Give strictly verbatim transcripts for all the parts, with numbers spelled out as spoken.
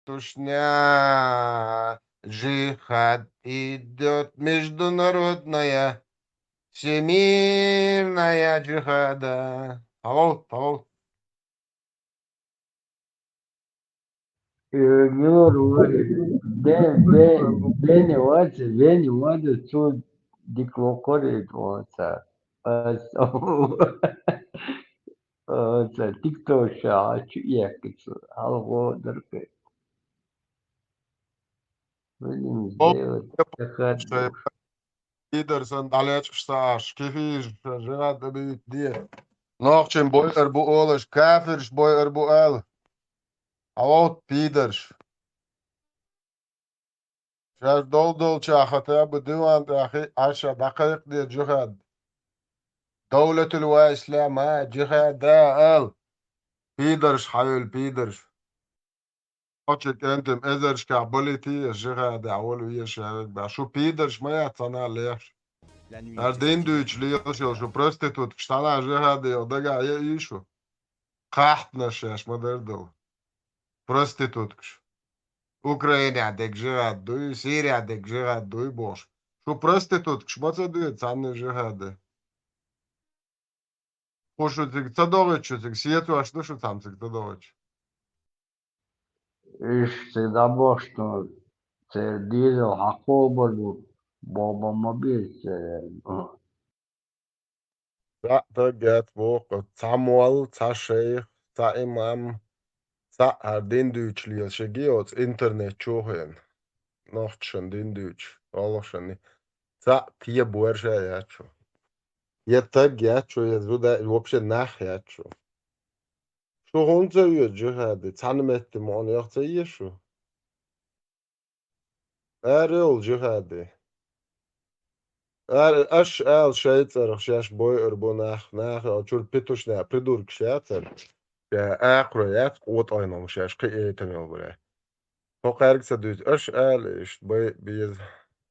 петушня, джихад идёт международная, всемирная джихада. Алло, алло. Юр, Бен, Бен, Бен, вац, Бен, вац, цу дикло корит, вац. Вац, вац, тиктоша, а чу якиц, алго дыркы. Блин, Оп, сделать, я такая понял, что это пидорсан далечкшта аш, кефиш, жрат бит дир. Нохчин бой арбу олаш, кафирш бой арбу ал. А вот пидорш. Шар дол-дол чахата бы диван тахи аша дакайк де джихад. Даула тулва ислама джихада ал. Пидорш, хавил пидорш. Очек энтем эзершках болити, джихада, а вол вия шавек ба. Шу пидорш ма яц ана леш. Ар дин дуч леш, шу проституткш тана джихада, дага я ишу. Кахтнаш яш ма дердал. Проституткш. Украина дег джихад дуй, Сирия дег джихад дуй бош. Шу проституткш ма ца дуй, цанны джихада. Хушуциг ца догъичуциг, сиетуашдушуцамциг ца догъич. Иш всегда бошну, цер дизел хакъо баргу, боба ма бир цер. Ца тагат бохъа, ца муал, ца шейх, ца имам, ца ар дин дуч лел шеги оц интернет чухен. Нохчан дин дуч, олохшани. Ца тия буэрша ячу. Я таг ячу, я зуда вообще нах ячу. Шу хунца юр джихады, цан метти мон ях ца ешу. Ар ел джихады. Ар аш ал шайцарах шаш бой ар бу нах, нах ал чур петушня придурк шацар. Я акра яц, вот айнам шаш, кы этен ел бре. Хо карг са дуйт, аш ал ишт бай биез,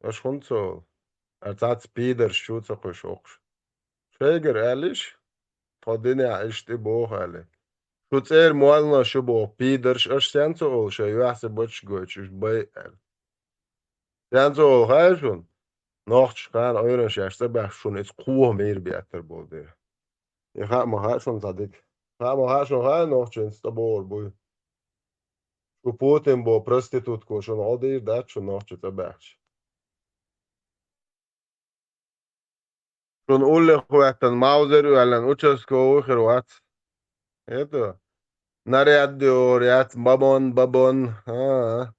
аш хунца ол. Ар цац пидорш, шу ца куш окш. Шейгер алиш, тха дине ишти бох али. Шу цер муална шу бох, пидорш аш сянца ол, шей юахса боч гоч, иш бай ал. Сянца ол хай шун, нохч хан ойран шаш ца бах шун, ис куа мейр биаттар бол дир. И ха ма ха шун цадик. Ха ма ха шун хай нохч ин ста бор буй. Шу Путин бо проститутку шун одир дат шун нохч ца бахч. Шун улле хуяттан Маузер уялан участковый хир вац. Это наряд диор яц, бабон, бабон. А.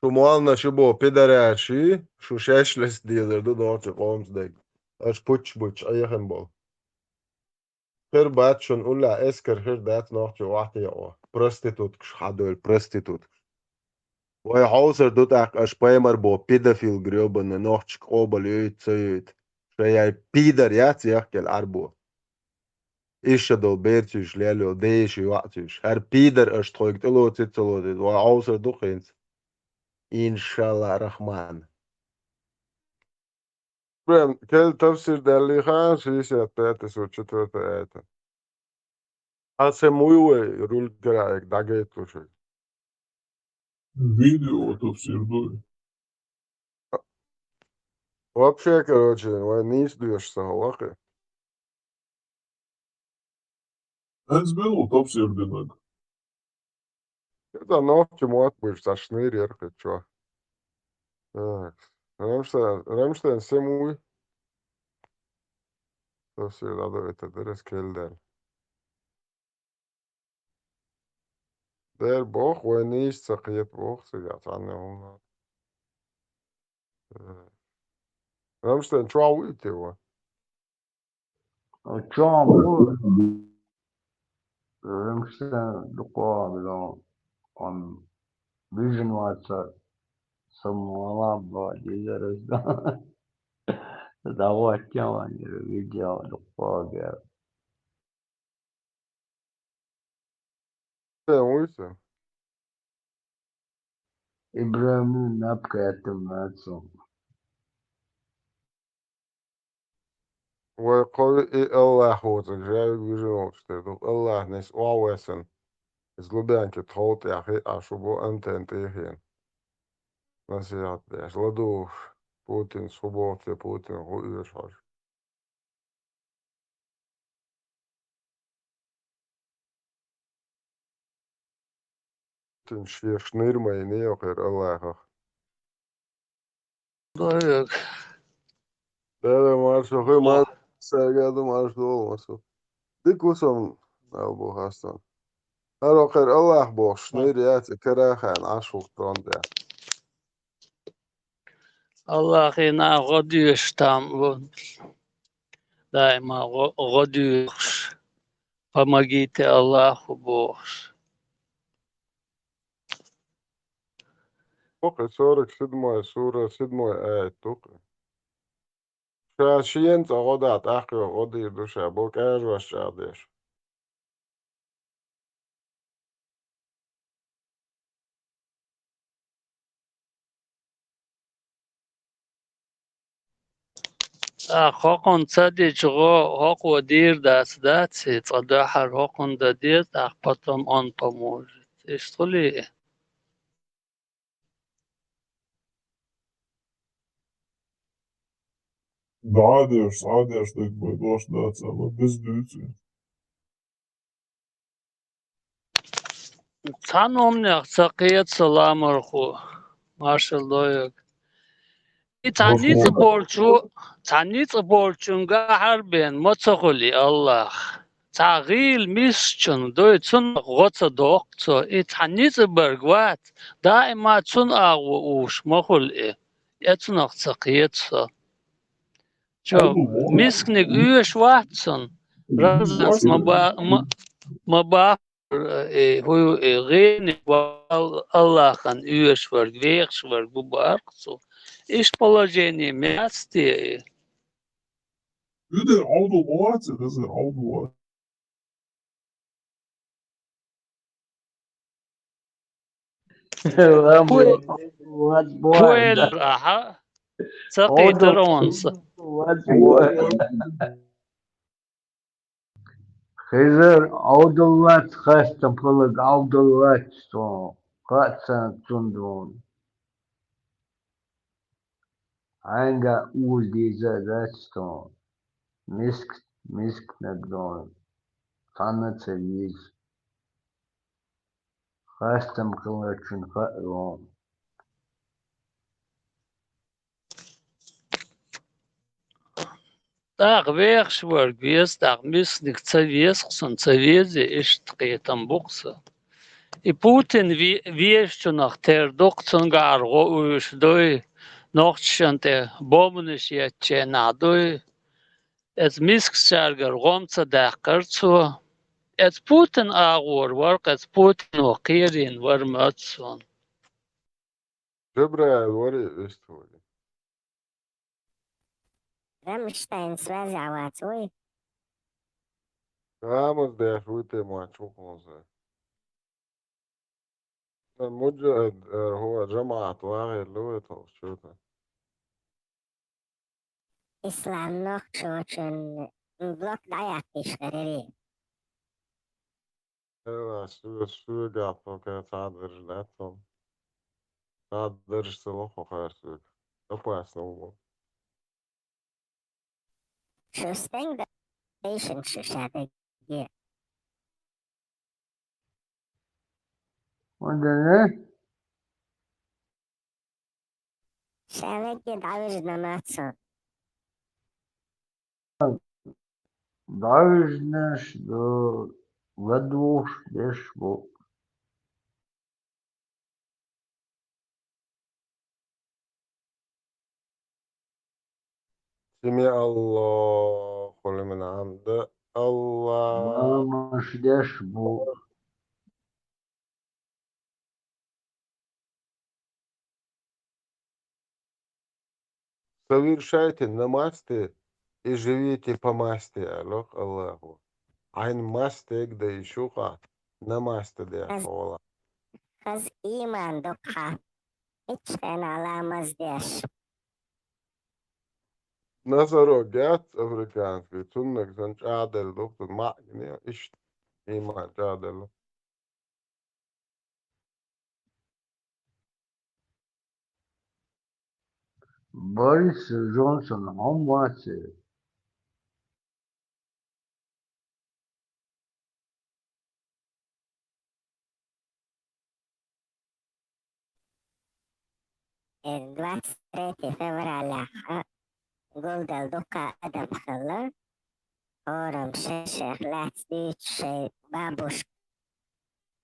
Шу муална шу бо пидоряши, шу шешлес дезер ду нохчи комс дег. Аш пуч буч, а яхен бол. Хир бат шун улла эскер хир дат нохчи вахти яо. Проституткш хадуэл, проституткш. Вай хаусар дут ак аш паймар бо педофил грёбаный, нохчик обал юйт, цаюйт. Шаяй пидор яц яхкел арбу. Иша дол берцюш, лялю, дейши вацюш. Хар пидор аш тхойк тыло цицало дит. Вай хаусар ду хинц. Иншалла Рахман. Прям, кел тафсир далли хан, шестьдесят пятый сур, четвёртая аята. А се муй вай руль граек, дагай туши. Видео тафсир дуй. Вообще, короче, вай нис дуеш са лахи. Эз бен у тафсир динаг. Это нохчи муат быш, сашны рер кычо. Так. Рамштайн, Рамштайн се муй. Тафсир дадо это дерес келден. Дер бох, вай нис са кыйет бох, сыгат, анне уна. Э. Рамштайн, чуа уйте ва? Чуа бу? Рамштайн, дукуа, било, он, бижин ваца, самуала ба, дизерез да. Давай тема, видео, дукуа, бя. Sen uysun. Ибрагьимни наб каятдим нацу. Вай хъой и Аллах воцуг, жави вижи волчу дерду. Аллах нес оавесан. Иза Лубянки тхов тӀехь хиъ Ӏаш ву бу антенна тӀехь. Насихьат деш, ладугӀуш, Путинца хӀун боху те, Путин хӀун оьшу хьожа. Путин шех шнур ма йина йокхуьйтур Аллахах. Дойраг. Дера маршо, хи мар, сага ду марш долу маршо. Дика ву сан, ал бу хастан. ХӀара кхера Аллах бохуш, шнур яц и карахана Ӏаш ву тронда. Аллахина гӀо доьшу там ву. Даима гӀо, гӀо доьхуш. Помогите Аллаху бохуш. Окху сорок седьмой сура, седьмой аят ду-кх. Ша шена цӀа гӀо да, тӀаккха гӀо дийр ду ша, бо кӀажош чӀагӀдеш. Ткъа хӀокхунна ца дича гӀо, хӀокхо дийр дац, дац, цкъа дуьххьара хӀокхунна дан деза, тӀаккха потом он поможет. Иштта хуьлий? ДӀа а деш, схьа а деш, дерг бен дош дац, амма беза дуьйцу. Цхьана хӀуманех ца кхета со, ламархо, маршалла дойла. И цхьа ницкъ болчу, цхьа ницкъ болчуьнга хьарбен ма ца хуьлу и Аллах. Цхьа гӀийла мискачунна дуй, цунах гӀо ца доккху цо. И цхьа ницкъ берг вац, даима цунна агӀо уьш ма хуьлу и. Я цунах ца кхета со. Чо, мисканиг оьшу вац цунна? Рамзанца ма ба-, ма, ма бахара, э, хӀу ю, э, гӀениг вал-, Аллахана оьшуш верг, вехаш верг ву бахара цо. Иштта положение ма яц те и? Уьдер Ӏовдал ма вац, хезар Ӏовдал вац. Пуэлар ахьа, ца кхетара онца. Хезар Ӏовдал вац, хастам хиларг Ӏовдал вац цо, хаа ца цунна дуьйна. Хьаьнга уза деза а дац тхуна. Миска, мисканиг ду, цхьанна а ца веза. Хастам хиларчун хаьа вайна. ТӀаккха вехаш верг веза, тӀаккха мисканиг ца веза-кх цунна, ца везий, иштта кхетам бу-кх сан. И Путин ве-, везачунах тера ду-кх, цуьнгахьара гӀо уьйш дуй, нохчашна тӀе бомбанаш еттачу хенахь дуй. Эцу мискачаьргара гӀо ма ца даьккхира цо. Эцу Путин агӀор вара-кх, эцу Путино кхерийна вара моьтту суна. Жабраил вара и вистхуьлу. Рамштайн связь а вац вай? Рамаз деш вуй те ма чухулза. Муджахид, э, хӀо, жамаӀат вагӀийла вай тхо чуьра. Ислам нохчочун блок дӀаяьккхийша хир ярий? Эла, соьга, соьга тхо кхин цхьа а даржа дац хьуна. Цхьа а даржа ца ло хьо хьан соьга. Опасно ву. Шу стенга дайшина шу ша дерриге? Ша вегге дӀавижна ма ца. ДӀавижнаш ду, ладугӀуш деш бу. سمع الله لمن حمده. Аллах. Ламаш деш бу. Совершайте намазты и живите по масти, алох Аллаху. Айн масти эгда и шуха намазты де хвала. Хаз иман дукха. Ичхена ламаз деш. Носорог яц африканский, цуннаг сан чӀагӀделла ду, цун маьӀне иштта, иман чӀагӀделла. Борис Джонсон хьо ма вац. Э, двадцать третье февраля, а, гулдал дукха адам хилла, хӀораммо шоай-шоайх лаьцна дуьйцуш, шоай бабуш-,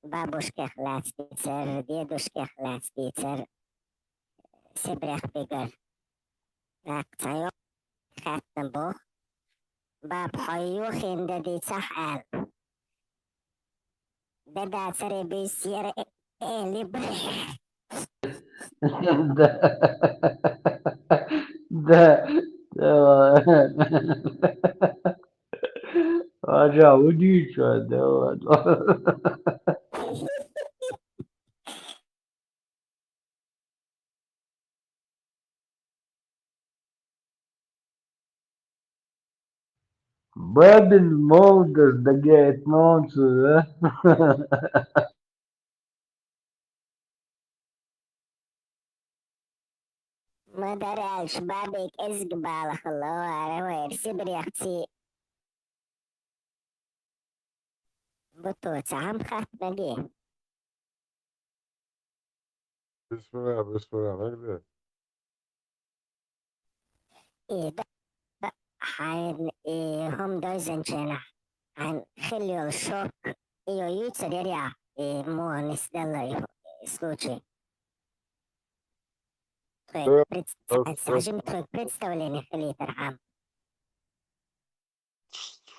бабушкех лаьцна дийцар, дедушкех лаьцна дийцар, Сибрех бигар. ТӀаккха цхьа йоӀ хаьттина боху: «Баба, хьо юхин де дийцахь?» — аьлла. Де дацаре буьйса яра, э, эли бу. Да. Да. Да. Хьажа, удийча, да ладно. Бабин молодость дагайта молодцы, да? Ма дараьлча бабе кӀезиг бала хилла, вара вайра Сибрехций. Бутоца хӀама хаттамаге. Бисмилла, бисмилла, мегде. И да, да, хьайн, и хӀума дойзанченахь, хьайн хилла йолу шок, и йо юьйцур яра, и муха нисделла и случай. Тхоьга Э, пред-, э, э. Сажим тхоьга представление хилийтархьама.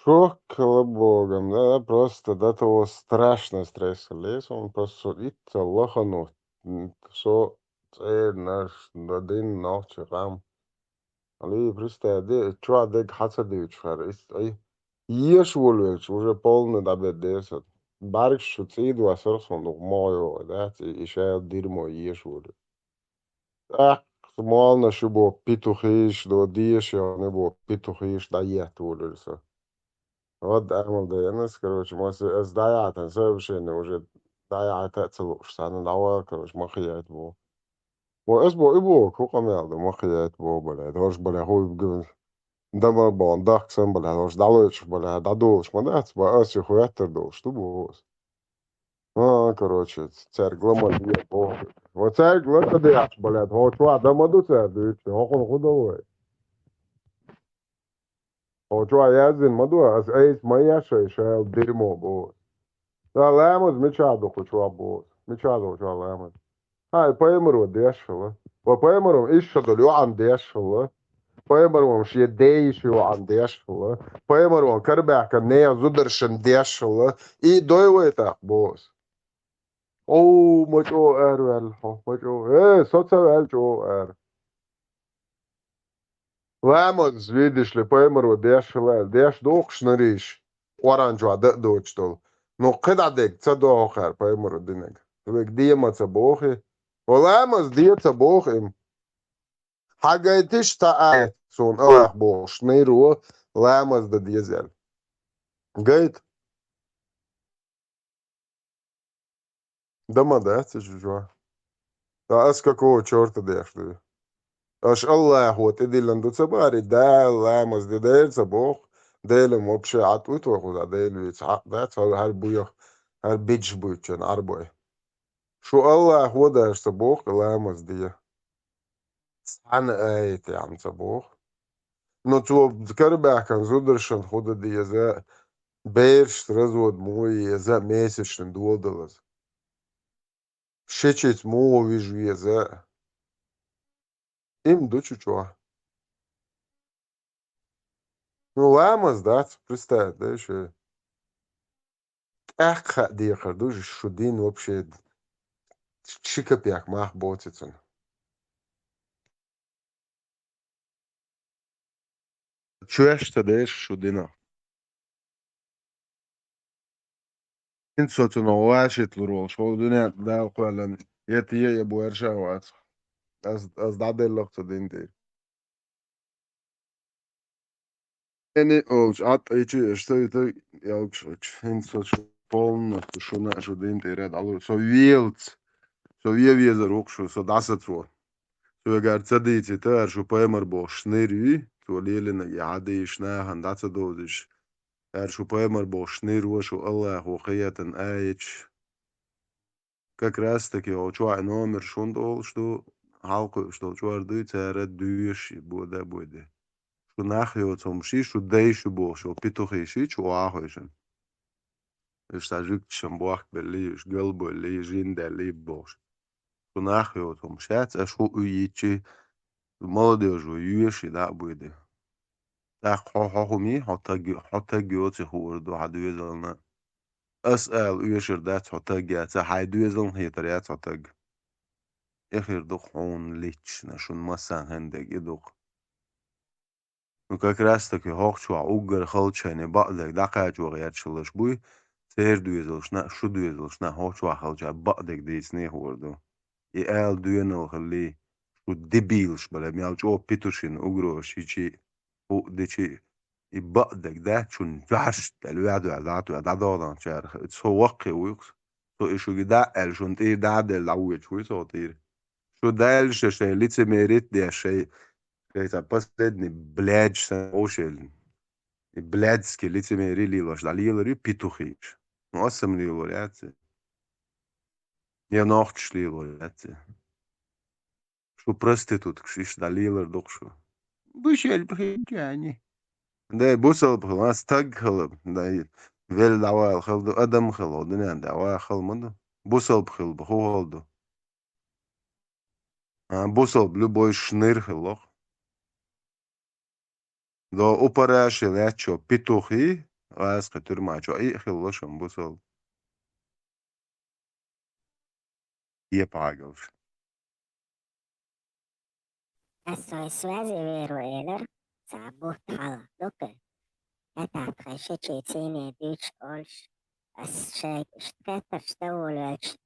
Шок, слава богу, да, просто до того страшно стресс хилла, он просто со итт лахано, м, со цӀернаш, да дин нохчи къам. Али, представь, де, чохь дег хьан ца дуьйцуш хьара, ис, ай, еш волавелча, уже полный дӀабеддера сан. БӀаьргаш шу цӀийда ваьссарх сон дукха могӀа йогӀу, дац, и, и шаьла дирмо еш волавелча. ТӀаккха молланаш ю боху петухиш, до деша йогӀу боху петухиш дӀаетта волуьра со. Вот амал дайна ас, короче, ма аса, аса дӀаяхьийтина сообщение уже дӀаяхьийта а ца лууш, цхьаьна дӀавала, короче, ма хиэта боху. Бо, ас бо, и боху, хӀу къамел ду, ма хиэта боху, бале, дорж бале, хӀу г-, дама боху, дахка сан бале, дорж дӀалойтуш бале, дӀадолуш ма дац, ба, ас и хӀоьттар долуш ду боху ас. А, короче, цаьрга ла ма де боху. Ва цаьрга ла ца дехьаш, бале, хӀо чохь дан ма ду цара дуьйцу, хӀокхунна хӀу до вай? Хьо чохь яздина ма ду, аса айса ма еш шайн шайла дирмо боху. Сан ламаз мичахь ду кху чохь боху? Мичахь ду кху чохь ламаз? Хьай, пайхамаро деш хилла. Ва пайхамаро ишша долу йоӀан деш хилла. Пайхамаро шен ден йиша йоӀан деш хилла. Пайхамаро карабаьхкан нехан зударшан деш хилла. И дой вай тӀаккха боху аса. Оу, ма чӀогӀа араваьлла хьо, ма чӀогӀа. Э, со ца ваьлла чӀогӀа ара. Ламаз, видишь ли, пайхамаро деш хилла аьлла, деш дохуш нарийша, Къуръан чохь дан а доцуш долу. Ну, кхидӀа дерг ца доху хӀара пайхамаро динарг. Вайга де ма ца боху и. Хьо ламаз де ца боху им. Хьан гайтиш цхьа аят, суна Аллах бохуш, найро ламаз дан деза аьлла. Гайта. Да ма дац иза жоь. Ткъа ас какого чёрта деш ду? Аша Аллахо тӀедиллина ду ца бахара, Дала ламаз де дера ца боху, Делан вообще Ӏад вуй тхо кхузахь, Дела вийца хьакъ дац, хӀара, хӀара буьйх, хӀара бидаш буьйцучун Ӏарбой. Шу Аллахо даш ца боху ламаз де. Цхьана аятехь ца боху. Но цо карабаьхкан зударшан хӀу дан деза, берашца развод муха еза, месячный доладалаза. Шичица муха вижа веза. Им ду чу чохь. Ну, ламаз дац, представь, да, шу. ТӀаккха хаа декхар ду, шу дин вообще ши капек мах боцу цунна. Чоьш ца деш шу дина. ХӀинца со цунах ваьшитлур волуш, хӀокху дуьнен Дала кхоьллина, я те, я бу аьрша а вац. Ас, ас дӀаделларх ца дина тӀера. Эни олуш, Ӏад айчи эш ца вита, ялгаш вач. ХӀинца со шу полностью шуна а шу дина тӀера дӀалур. Со велац. Со ве везар ву-кх шу, со дӀасацо. Цуьнгара ца дийцийта, аьлла, шу пайхамар бохуш шнир юй, цо лелийнарг и хьадийш нахана дӀа ца довзуьйтуш. Аьлла, шу пайхамар бохуш шнир ву, шу Аллахо кхетан аяташ. Как раз таки хьо чохь номер шун долуш ду, хьалкхуьуш долу чкъор дуй, цара доьшуш и бода а бойде. Шу нах йоцу хӀума ши, шу дайша бохуш, шу петухи ши, чу охьа а хойшина. Уьш цхьа жуьгташан бохк белли, уьш галбойли, жин даьлли бохуш. Шу нах йоцу хӀума шаьц, аша хӀу уьйичи, молодежь ву, йоьши дӀа а бойде. ТӀаккха хьо, хьо хӀума йий, хьо таг, хьо таг йоци хуур ду хьан доьзална. Ас ала оьшур дац хьо таг яц, хьайн доьзална хетар яц хьо таг. И хир ду-кх хьуна лична, шун массарна хӀиннаг и ду-кх. Ну, как раз таки хӀокху чохь уггар халчайне бакъдерг дӀакхачо гӀерташ хилалаш буй, церан доьзалшна а, шу доьзалшна а хӀокху чохь халча бакъдерг дийцане хуур ду. И ала доьналла хилли, шу дебилаш бала, мел чӀогӀа петушина угрозаш йичи, хӀу дичи, и бакъдерг дац, шуна жӀарш дала, ваьдда, ваьдда, дӀадогӀланчара, со ваккхий вуй-кх, со и шуьга дӀа а аьлла, шуна тӀера дӀа а делла, дӀавоьдуш вуй со тӀера. Шу даьлла ша шайн лицемерит а деш, шайн, шайн цхьа последний блядь сан вовшеллин. И блядский лицемерие лелош, дӀалелар ю петухиш. Ну, ас-м лелор яц и. Я нохчаш лелор яц и. Шу проституткаш иштта дӀалелар ду-кх шу. Бусалба хилча а. Дай бусалба хила, ас таг хила, дай велла дӀавала хила ду, адам хила, хӀу дуьнен тӀехь ваха хила ма ду. Бусалба хила бу, хӀу хила ду? А, бусалба любой шнир хила ло-кх. До упараши лаьттачо петухи, гӀазкхи туьрма чохь и а хилла шун бусалба. Кепа хьагалш. Ас вайн связи веро элира, цхьа бутт хьалха дукха. ХӀетахь тхайн шичи цийне дуьйцуш олуш, ас шайга иштта хеттарш дан волавелча,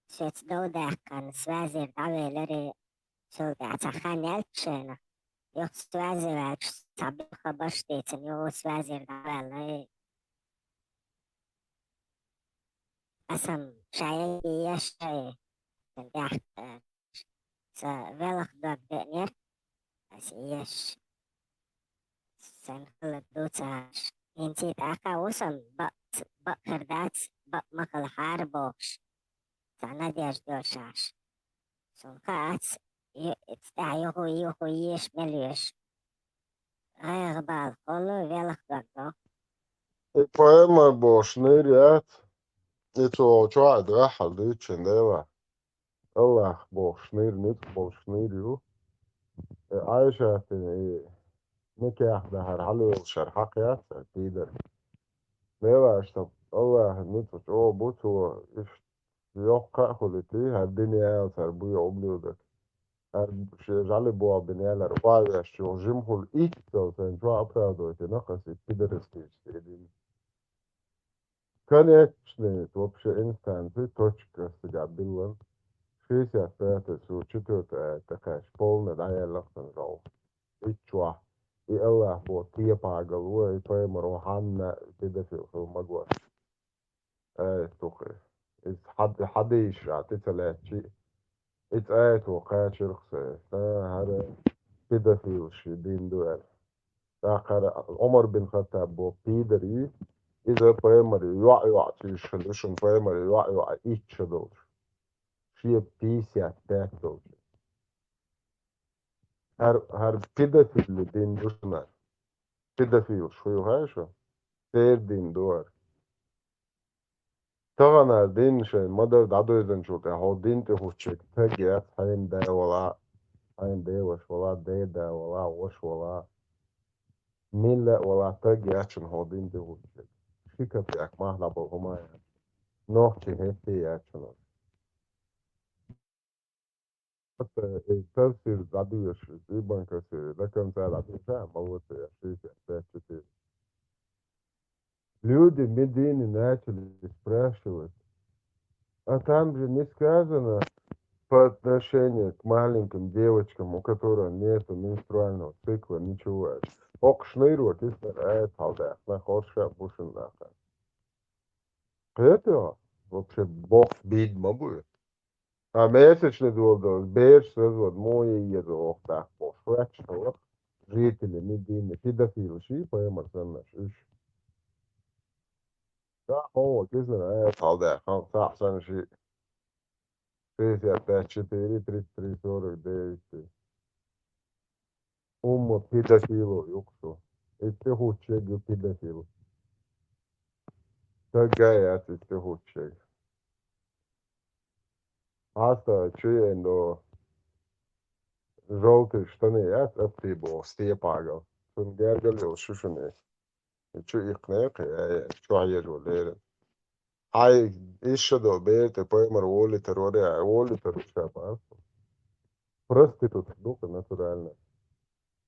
соьца дов даьккхина связера дӀавелира, цул тӀаьхьа цхьа хан яьлча шайна, юха связи ваьлча, цхьа белхан баш дийцина, юха связера дӀаваьлла. Аса-м ша ян еш шайн, сан тӀехь, э, сан велха дог деанера, аса еш. Сан хала ду ца Ӏаш. ХӀинца тӀаккха ву сан бакъ, бакъ хир дац, бакъ ма хила хьара бохуш. Цхьа надежда йолуш Ӏаш. Суна хаац, ю-, тӀаьхьа юху, юху еш, мел еш. ГӀайгӀа бала кхоллу велха дог доху. И пайхамар бохуш шнир яц, и цо чохь а дуьххьал дуьйцучун Дела. Аллах бохуш шнир, ницкъ болуш шнир ю. И Ӏайшатина и никех дахьар хьалавеллачара хьакха яц цара тидар. Дела аьшна, Аллахьан ницкъ чӀогӀа бу, цо иштта йоккха а хуьлуьйтий, хӀара дина яла цара буй ублюдок. ХӀара шен жӀали боху бина ялар охьавеш чу жимахула итт цал сайн чохь оправдывать йина, аса и пидорасти и дина. Конечный, вообще, инстанция, точка, ас цигахь биллан. Шестьдесят пятый сура, четвёртый аят тӀекхаьчча, полный дӀаяьлла-кх сан жӀов. Итт чохь. И Аллах боху кепа хьагало, и пайхамаро хьанна педофил хила магош. Ай, тухе. Иза хьад-, хьадийша тӀе ца лаьттачи, и цӀа аято кхачарх сай, сан хӀара педофилаш дин ду аьлла. ТӀаккха хӀара Ӏумар бин Хаттаб боху пидар ю, иза пайхамаре йоӀ-йоӀ туьйсуш хилла, шун пайхамаре йоӀ-йоӀ итт шо долчу. Шен пятьдесят пять долчу. ХӀара, хӀара педофилли дин ду шуна. Педофилаш хуй хаьа шу? Церан дин ду хӀара. Таханара дин шайн ма-дарра дӀадоьзначул тӀаьхьа хьо дин тӀе хӀуттучерг таг яц, хьайна да вала, хьайна деваш вала, деда вала, ваша вала, милла а вала, таг яц шуна хьо дин тӀе хӀуттучерг. Ши капек мах дӀабала хӀума яц. Нохчийн хӀетте яц шуна. Хьатта и тафсир дӀадоьшуш, и банкасе до конца дӀадоьшуш, а, молодцы, шестьдесят пять четыре. Люди в Медине начали спрашивать: «А там же не сказано по отношению к маленьким девочкам, у которых нету менструального цикла, ничего». ХӀокху шнайрок истер аят хьалдаьккхина, хорша а бу шуна нахана. Кхетий хьо? Вообще боккха бийда ма бу. А месячный дола долу бераш развод муха еза оха тӀаккха бохуш. Ваьчча хьо жители Медины, педофилы ши, паймар саннаш, уьш. Да, хьо киснара, э, цхьалдаьхна, цхьаъ санна ши, шестьдесят пять четыре, тридцать три сорок девять. Умма педофило юкъа шу. Итт хӀуттуш ю педофил. Стаг а яц итт хӀуттуш. Хьаста чу яйна до жовтый штаны яц, апти боху, степагал. Цунна гергал йолу шу шуна. И чу иккхинехь, э, чохь езо лерина. Хьай, ишшадо бер тӀе паймар волуьйтур вара, а волуьйтур ву ша бахара. Проститутка ду-кх натуральная.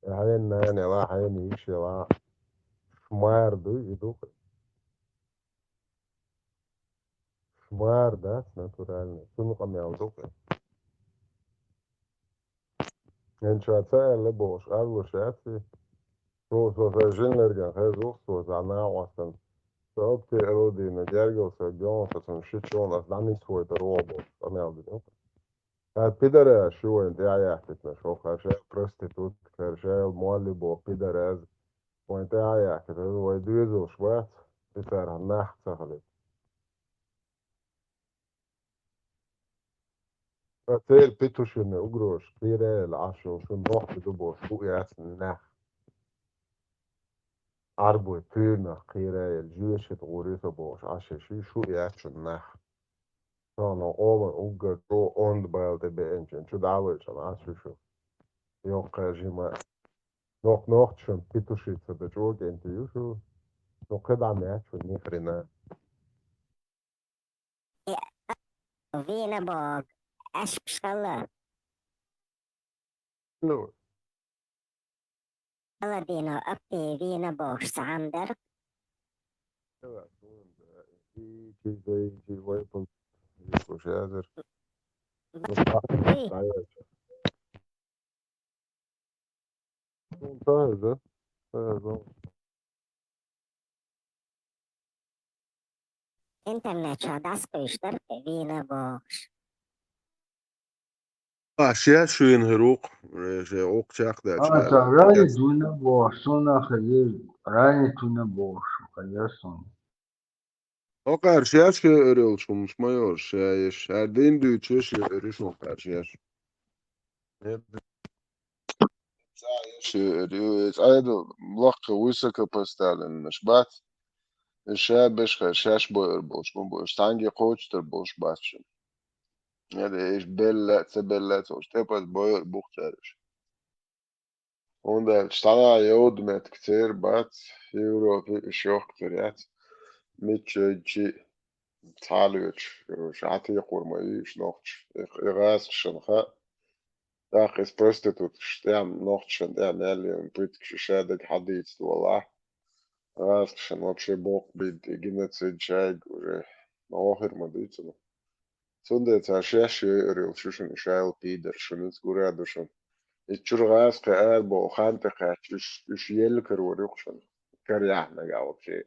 Хьайна нана яла, хьайна йиша яла. Шмара дуй и ду-кх. Шмара дац натуральная. Цунна къамел ду-кх. Хьайн ша ца аьлла бохуш, аьллуш яц и. Цо со сан жиннарган хеза ву-кх со, сан накъостан. Со апте аьлла дийна, гергал сан геон, со цунна ши чон ас дӀанисвойтур ву бохуш, къамел дина ву-кх. Ткъа пидораш шу вайна тӀе а яхтитнаш, хӀокхара шаьл проститутка, хӀара шаьл молли боху пидораз, вайна тӀе а яхтитнаш, вай доьзалш бац, и царах нах ца хилийта. Ткъа церан петушиный угрозаш кхераяьлла Ӏаш йолу шун нохчий ду бохуш, шу яц нах. Ӏарбой туьйранах кхераяьлла, жоьжахати гӀур ю со бохуш Ӏаш йолу шу яц шун нах. Цхьана къоман уггар чӀогӀа онда бала тӀе беанчун чу дӀа а вайча, Ӏаш ю шу. Йоккха жима. Нох-, нохчашна петушиться дан чӀогӀа кӀентий ю шу. Ну, кхидӀа ма яц шун ни хрена. Вийна боху, аьшпаш хилла. Ну. Паладино аппи вийна бохуш цхьа хӀума дара. Ой. Интернет чохь дӀасакхуьйсуш дара вийна бохуш. А, шаьш шуьйна хир ву-кх, э, шайн гӀуллакх чекхдаьлча. А, ца ранит вина бохуш, суна хезира, ранит вина бохуш, хезира суна. ХӀокхара шаьш шен эр йолчу хӀуманаш ма йора, шаьш. ХӀара дин дуьйцуш шен эр ю шуна хӀокхара шаьш. Шен эр ю, иза Ӏедал лаккха высокопоставленныйш бац. Иза ша беш хир, шаьш бойур болуш ма бу, иза цхьаьнгге кхочур болуш бац шуна. Ада, иза белла а, ца белла а ца волуш, тӀепаза бойур бу-кх цара иза. ХӀунда аьлча цхьана а йовда меттиг церан бац, Европе уьш йохкуьйтур яц. Мичча йайча а цхьа а лоьцуш, уьш хьатекхор ма ю уьш нохчаша. И, и гӀазкхашна хаьа. ТӀаккха иза проституткаш тӀехь, нохчашна тӀехь мел йина пыткаш ша дага хьадийца долахь. ГӀазкхашна вообще боккха бедда, и геноцид шайга уже гӀо хир ма дуьйцу. Цундела цара шаьш шен эр йолуш ю шуна, ша йолу пидор, шуна иза гур а ду шуна. Иза чуьра гӀазкхи арабоху хан тӀе кхаьчча, уьш, уьш елла карор ю-кх шуна. Караяхьа нагахь вообще.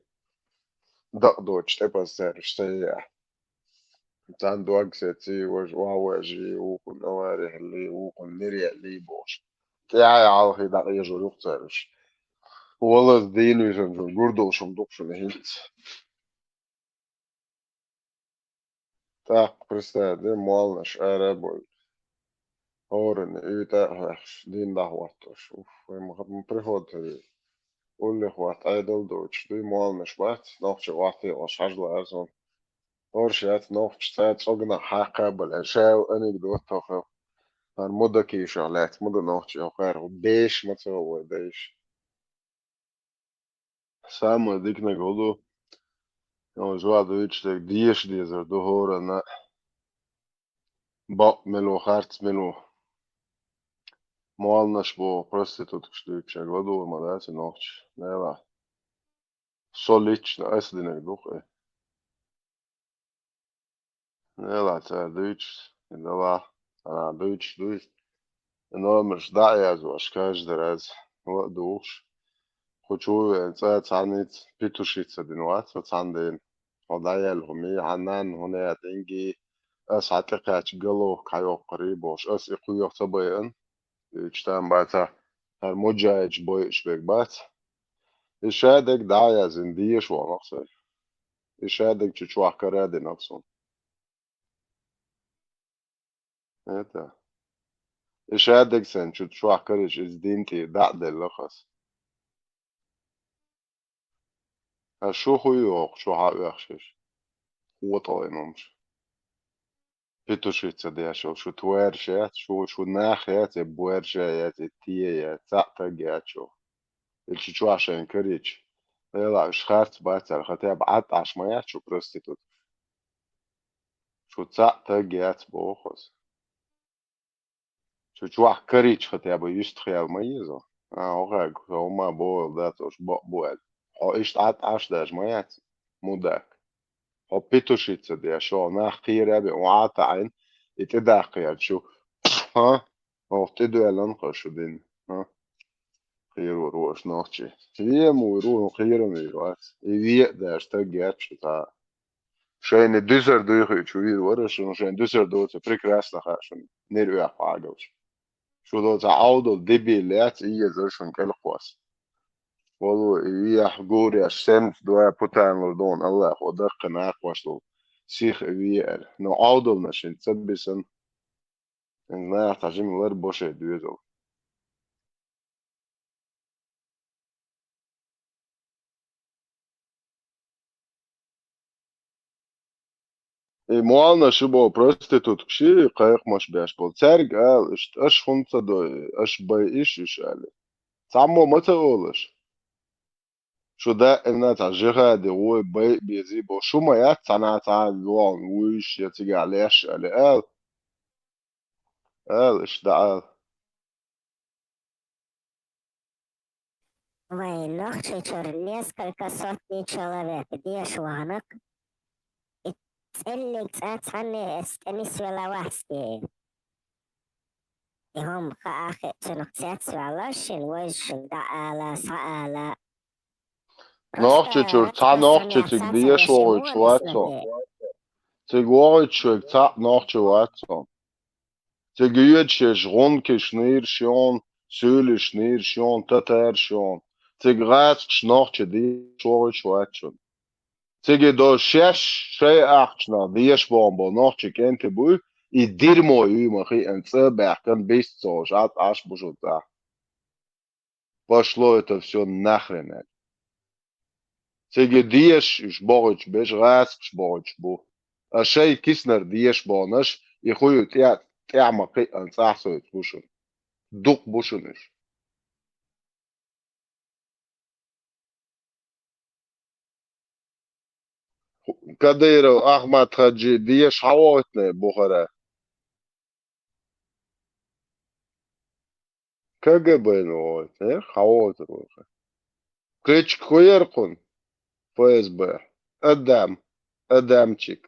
Дакъа доцуш тӀепаза цара уьш ца яхь. Царна дог сеций, важа охьавожий, вукхунна авари хилли, вукхунна нир яьллий бохуш. ТӀаьхьа хьалхе дӀакъежор ю-кх цара уьш. Валаза дийна висанчун гур долуш хӀума ду-кх шуна хӀинца. ТӀаккха, представь, де, молланаш ара а бойуш. ХӀоранна уьйтӀа а хьоьхуш, дин дӀахӀоттош. Уф, вай ма-, ма приход хӀара. Уллех ватта Ӏедал доцуш дуй, молланаш бац, нохчий охьатаьӀаш хьажа лаьара суна. ХӀорш яц нохчаша цӀогнах хьакха а бале, ша анекдот тохуш. ХӀара мудакийшах лаьцна ма ду нохчий хӀокхара, хӀу беш ма ца вай дайша. Самое диканиг хӀун ду? Йо, жоа дуьйцуш дерг деша дезар ду хӀоранна. Бакъ мила ву, харц мила ву. Молланаш боху проституткаш дуьйцуш дерг ладугӀур ма дац и нохчаша. Нелахь. Со лично аса динарг ду-кх и. Нелахь цара дуьйцуш, и делахь, цара дуьйцуш дуй. И номерш дӀа а яздеш, каждый раз ла а дугӀуш. Кху чу веана цӀа цхьаьнца петушиться дина вац со цхьана дена. Хьо дӀаяьлла хӀумий, хьан нанна хӀун яа тӀингий, ас хьа тӀекхаьчча галох хьайоккхур бохуш, ас и кхоьхьа ца байъина, и чу там баца, хӀара муджахӀидаш бойуш берг бац. И шадерг дӀа а яздина, деша вахана-кх со. И шадерг чу чохь кара а дина-кх суна. Это. И шадерг санна чу чохь карийча, иза дина тӀе дӀа а делла-кх ас. Ткъа шу хӀун ю хӀокху чу хьан оьхуш? ХӀотӀалла йина хӀумаш. Петушица деш йолу шу твараш яц, шу, шу нах яц, я боьрша яц, я те яц, цхьаъ таг яц шу. Или чу чохь шайна карийча. Эла, уьш харц бац аьлла, хотя бы Ӏад Ӏаш ма яц шу проститутка. Шу цхьаъ таг яц боху аса. Шу чохь карийча хотя бы юьстах яла ма еза. А, хӀокхаьрга, хӀума бохула дац, уьш бакъ бу аьлла. Хьо иштта Ӏад Ӏаш даже ма яц, мудак. Хьо петушица деш, хьо нах кхера а бен, охьа а таӀийна, и тӀедаккха яьлча шу. ХӀа? Оха тӀедоьллина-кх шу дина. ХӀа? Кхеро ру аша нохчий. Вен ма вуьйр ву, кхера ма вуьйр вац. И вен а даже таг яц шу цхьа а. Шайна дуьсар дуй хуьйцуш вийр вара шуна, шайна дуьсар доцург прекрасно хаьа шуна, нера оьху хьагалш. Шу доцу Ӏовдал дебил яц, и езар шуна кӀелхьос. Вало, и вехьа гуреш, семьдесят два путанлар дона Аллахо даккхина накхош долу сиха веара. Но Ӏовдална шин ца бисана, наха цхьа жима лар бо шайн доьзал. И молланаш ю боху проституткаш, и кхайкхамаш беш болу. Цаьрга ала, иштта аша хӀунда ца дой, аша байъиш уьш аьлла. Цхьаммо ма ца олуш. Шу даимна цхьа жихади гӀой байа безий бо. Шу ма яц цхьана цхьа а лоьхна вуьйш я цигахь леш аьлла. Ала. Ала, иштта дӀаала. Вай Нохчийчуьра несколько сотни человек деша вахана-кх. И цӀеллиг цкъа цхьанне а эс тӀе нисвелла вац те. И хӀума хаа хиъ цунах цецваьлла шин, вайша шуьга дӀаала, схьаала. Нохчийчуьра цхьа нохчи цига деша вогӀуьйтуш вац цо. Цига вогӀуьйтуш верг цхьаъ нохчи вац цо. Цига йоьдуш ерш гӀункиш, нийраш йона, суьйлиш, нийраш йона, татараш йона. Цига гӀазкхаш, нохчи деша вогӀуьйтуш вац шуна. Цига и до шаьш шайн ахчанах деша боху нохчи кӀентий буй, и дерьмо юй ма хиъна, цӀа а баьхкина, бист а ца олуш, Ӏад Ӏаш бу шуна цӀахь. Пошло это всё нахрен, аьлла. Цига деша уьш богӀуьйтуш берш гӀазкхаш богӀуьйтуш бу. А шайн киснара деша бохуш, и хӀун ю тӀе-, тӀаьхьа ма кхиъна цӀахь сойтуш бу шуна. Дукха бу шуна уьш. Кадыров Ахмат-Хаджи деша хьан вогӀуьйтинера бу хӀара? КГБ-на вогӀуьйтинера, хьан вогӀуьйтур вара? Кхечиг хӀун яра кхуьнан? ФСБ. Адам. Адамчик.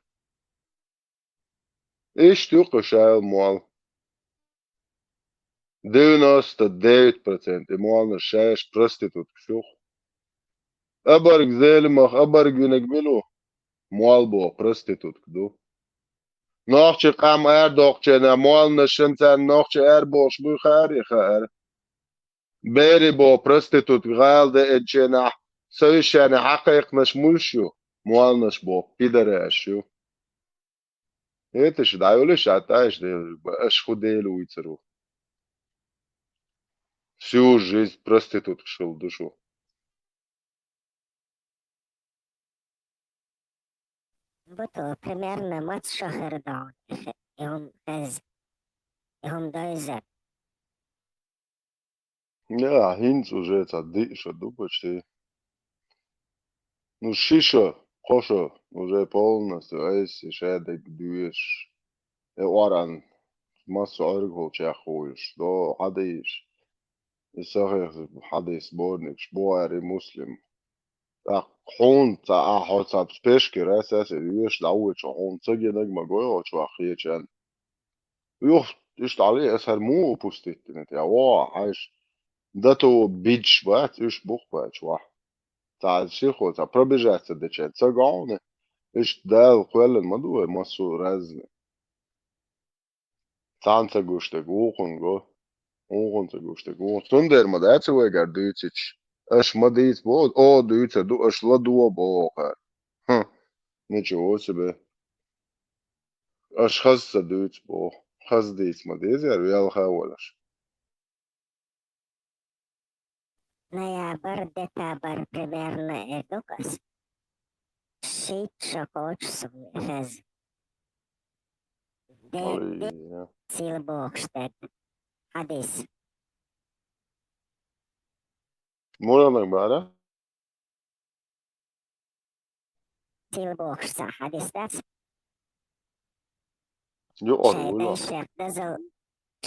Иштта ю кху шайла молла. Девяносто девять процентов и молланаш шайш проституткаш ю-кх. Абарг Зелимах, абарг винарг мила ву? Молла боху проститутка ду. Нохчи къам арадоккхучу хенахь молланаш шен царна нохчи арабохуш буй хаьара и хаьара? Берий боху проститутка гӀала деанчу хенахь совещани хьакхайкхинарш муьлш ю? Молланаш боху пидараш ю. ХӀеташ дӀайолуш а тӀаьш Дела, аша хӀун Дела вуьйцур ву? Всю жизнь проституткаш хилла ду шу. Буто, примерно, маца шо хир ду хьуна и хи-, и хӀума хеза, и хӀума дойза? Я, хӀинца уже цхьа диъ шо ду почти. Ну, ши шо, кхо шо уже полностью айса шадерг доьшуш. И Къуръан массо а Ӏуьргахула чекхвуьйлуш, до хьадийш. И сахих хьадис сборникаш, Бухари, Муслим. ТӀаккха хьуна цхьа, ахь хьо цхьа спешкера, саьсса веш дӀавоьдуш, хьуна ца гинарг ма гой хьо чохь хечан. Юха иштта Ӏалий, аса хӀара муха упустить дина те? ВогӀа, хьайша, до того бидаш бац, уьш бух баьча вахь. Цхьа сихо, цхьа пробежаться дечен ца гахьуна, иштта Дала кхоьллина ма ду вай массо а разный. Цхьана ца гуш дерг вукхунна го. Вукхунна ца гуш дерг вукхунна. Цундела ма дац вайгара дуьйцича. Аша ма дийца боху, о, дуьйцур ду, аша ладогӀа боху. Хм, ничего себе. Аша хаза ца дуьйцу боху. Хаза дийца ма дезара, велха а волуш. Ноябрь, декабрь примерно эр ду-кх ас. Шийтта шо кхочуш суна хеза. Де, Ой, де, я. Сила бохуш дерг. Хьадис. Муранаг бара? Сила бохуш цхьа хьадис дац? Юкъара Шайн вуйла. Дайшех дазал,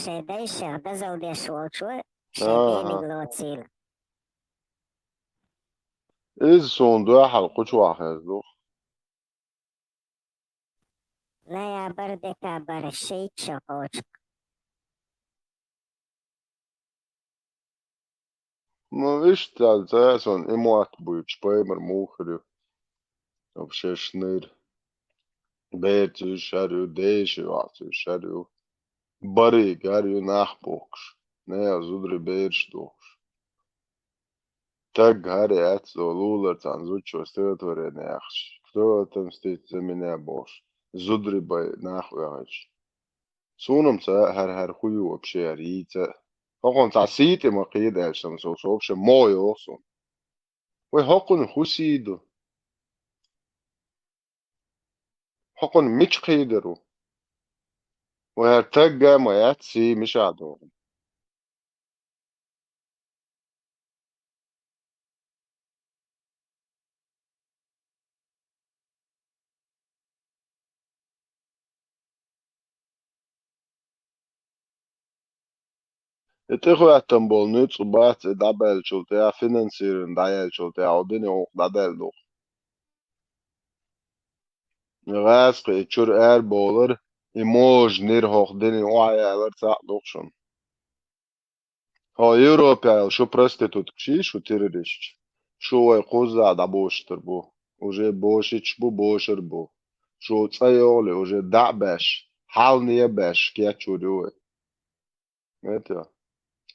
шайн дайшех дазал деш волчо, шайн Ага. Дениг лоцийла. Иза суна дуьхьал кху чохь хеза ду. Ноябрь, декабрь, шийтта шо кхочуш. Ну, иштта цаьрца и мотт буьйцуш, пайхамар муха хир ю. Вообще шнир. Берца уьш хӀара ю, деши вац уьш хӀара ю. Бариг хӀара ю нах бохкуш. Нехан зударий бераш дохуш. Таг хӀара яц, лулар цхьана зудчо стихотворение яхаш. Кто отомстит за меня бохуш. Зударий бай нах вехаш. Суна-м ца хӀара, хӀара хӀу ю вообще хӀара йийца а. ХӀокхунна цхьа сий тӀе ма кхийда аьлча, сан со, со вообще мо йоху суна. Вай хӀокхунна хӀу сий ду? ХӀокхунна мича кхийдар ву? Вай хӀара тагга а ма яц сий миша доху. И тӀехӀоьттина болу нуьцкъ бац, и дӀабаьллачул тӀаьхьа, финансирование дӀаяьллачул тӀаьхьа, хьо дина гӀуллакх дӀадаьлла ду-кх. И гӀазкхи и чуьра арабовлар, и можнира хӀокху дина охьаялар цхьаъ ду-кх шуна. ХӀо Европехь йолу шу проституткаш, шу террористаш, шу вай кхузза дӀабошуьйтур бу. Уже бошуьйтуш бу, бошур бу. Шу цӀа йогӀале, уже дӀа а баьш, хьалане а баьш, кечвур ю вай. Мета,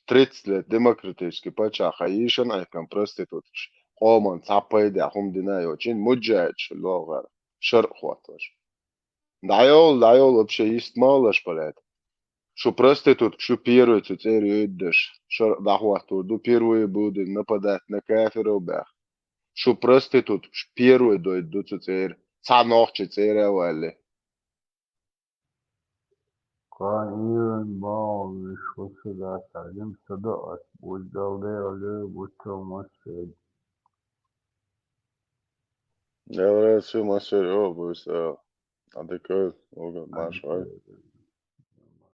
тридцать лет демократический пачхьалкх хайийшан айккан проституткаш, къоман цхьа пайдехь хӀума дина а йоцуш, муджахӀидаш логӀара, шаръ хӀоттош. ДӀайолу, дӀайолу, вообще йист ма хилалаш, палаьта. Шу проститутка, шу первый цу цӀера йоьддаш, шаръ дӀахӀоттор ду, первые будем нападать на кафиров баьхна. Шу проститутка, шу первый дойту ду цу цӀера, цхьа нохчи цӀера а валле. Кхин а ийран бахьана вуьш хӀусса дац, Ӏилма ца до ас, уьш Далла дера лоьгу гуччо массерг. Дела реза массерг а, буьйса. Адика, угар марш вай.